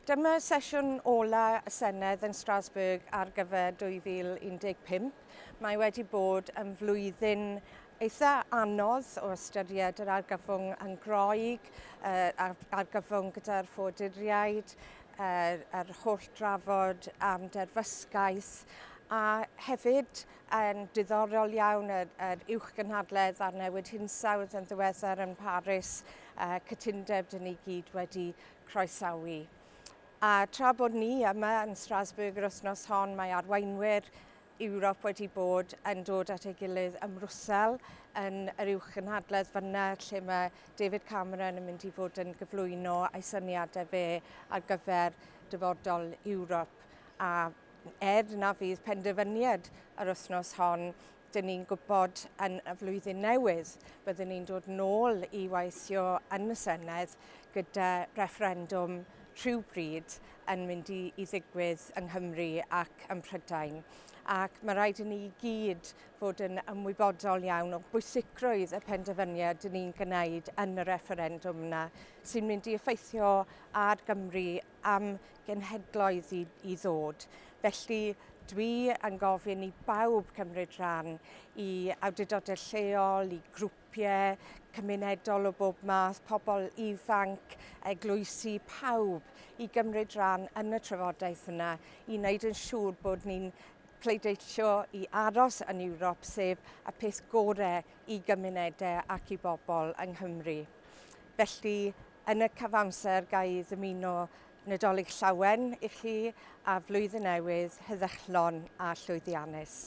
Dyma sesiwn ola y Senedd yn Strasbourg ar gyfer 2015. Mae wedi bod yn flwyddyn eitha anodd o ystyried yr argyfwng yn Groeg, yr argyfwng gyda'r ffoaduriaid, yr holl drafod am derfysgaeth, a hefyd yn diddorol iawn yr, yr uwchgynhadledd ar newid hinsawdd yn ddiweddar yn Paris, cytundeb dyn ni gyd wedi croesawu. A tra bod ni yma yn Strasbourg yr wythnos hon, mae arweinwyr Ewrop wedi bod yn dod at ei gilydd ym Mrwsel yn yr uwchgynhadledd fyna lle mae David Cameron yn mynd i fod yn gyflwyno ei syniadau fe ar gyfer dyfodol Ewrop. A er na fydd penderfyniad yr wythnos hon, dyn ni'n gwybod yn y flwyddyn newydd byddwn ni'n dod nôl i weithio yn y Senedd gyda refferendwm rhywbryd yn mynd i, i ddigwydd yng Nghymru ac ym Mhrydain. Ac mae rhaid i ni i gyd fod yn ymwybodol iawn o bwysigrwydd y penderfyniad dyn ni'n gwneud yn y refferendwm yna sy'n mynd i effeithio ar Gymru am genhedloedd i, i ddod. Felly dwi yn gofyn i bawb cymryd rhan, i awdurdodau lleol, i grwpiau cymunedol o bob math, pobl ifanc, eglwysi, pawb i gymryd rhan yn y trafodaeth yna, i wneud yn siŵr bod ni'n pleidleisio i aros yn Ewrop, sef y peth gorau i gymunedau ac i bobl yng Nghymru. Felly, Yn y cyfamser, ga i ddymuno Nadolig Llawen i chi a Flwyddyn Newydd heddychlon a llwyddiannus.